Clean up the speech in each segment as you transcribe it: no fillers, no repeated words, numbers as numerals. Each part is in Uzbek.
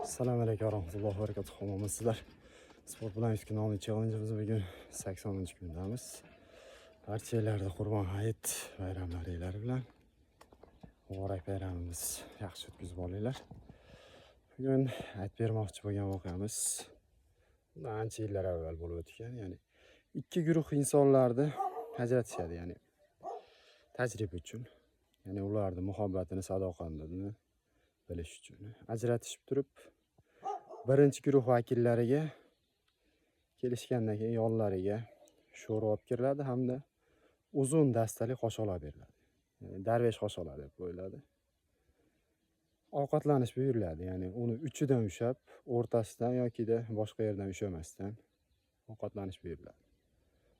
Assalomu alaykum va rahmatullohi va barakatuh. Omonmisizlar? Sport bilan 100 kun nomli challenge'imiz bugun 80-kundamiz. Barchalarni Qurbon hayit bayramlaringlar bilan muborak bayramimiz yaxshi o'tkazib olinglar. Bugun aytib bermoqchi bo'lgan voqeamiz bundan ancha yillar avval bo'lib o'tgan, ya'ni ikki guruh insonlarni ajratishadi, ya'ni tajriba uchun, ya'ni ularni muhabbatini, sadoqatini bilish uchun ajratishib turib, birinchi guruh vakillariga kelishgandan keyin yonlariga sho'rva olib kiriladi hamda uzun dastali qoshiqlar beriladi. Ya'ni darvesh qoshiqlar deb qo'yiladi. Ovqatlanish buyuriladi, ya'ni uni uchidan ushlab, o'rtasidan yokida boshqa yerdan ushlamasdan ovqatlanish buyuriladi.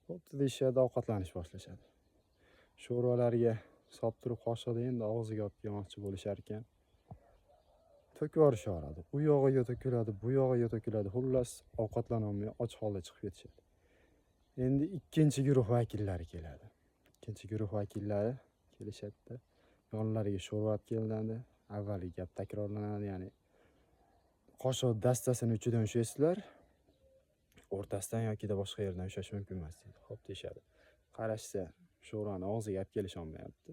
Bo'pti deyishadi, ovqatlanish boshlashadi. Sho'rvalarga solib turib qoshiqni endi og'ziga olib kelmoqchi bo'lishar ekan, to'kib yuborishaveradi. U yog'iga to'kiladi, bu yog'iga to'kiladi. Xullas, ovqatlanolmay och holda chiqib ketishadi. Endi ikkinchi guruh vakillari keladi. Ikkinchi guruh vakillari kelishadida, yonlariga sho'rva olib kelinadi. Avvalgi gap takrorlanadi, ya'ni qoshiq dastasini uchidan ushlaysizlar, o'rtasidan yokida boshqa yerdan ushlash mumkin emas deydi. Xo'p deyishadi. Qarashsa, sho'rvani og'ziga olib kelisholmayapti.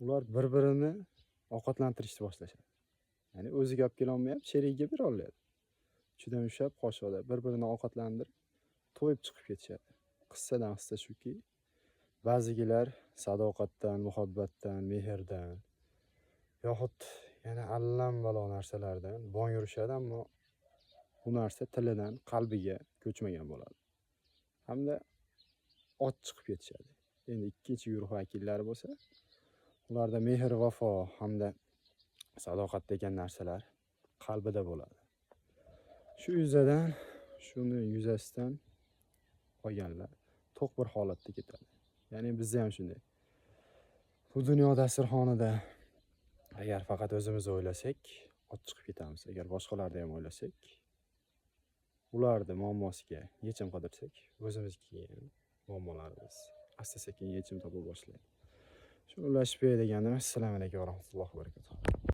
Ular bir-birini ovqatlantirishni boshlashadi. Ya'ni o'ziga olib kelolmayapti, sherigiga bera olmayapti. Uchidan ushlab qoshiqda bir-birini ovqatlantirib, to'yib chiqib ketishadi. Qissadan hissa shuki, ba'zigilar sadoqatdan, muhabbatdan, mehrdan yoxud yana allam-balo narsalardan bong urishadi, ammo bu narsa tilidan qalbiga ko'chmagan bo'ladi. Hamda och chiqib ketishadi. Endi ikkinchi guruh vakillari bo'lsa, ularda mehr, vafo hamda sadoqat degan narsalar qalbida bo'ladi. Shu yuzadan, shuni yuzasidan qolganlar to'q bir holatda ketadi. Ya'ni bizda ham shunday. Bu dunyo dasturxonida agar faqat o'zimizni o'ylasak, och chiqib ketamiz. Agar boshqalarni ham o'ylasak, ularni muammosiga yechim qidirsak, o'zimizniki ham muammolarimiz asta-sekin yechim topa boshlaydi. Shu ulashib deganim. Assalomu alaykum va rahmatullohi va barakatuh.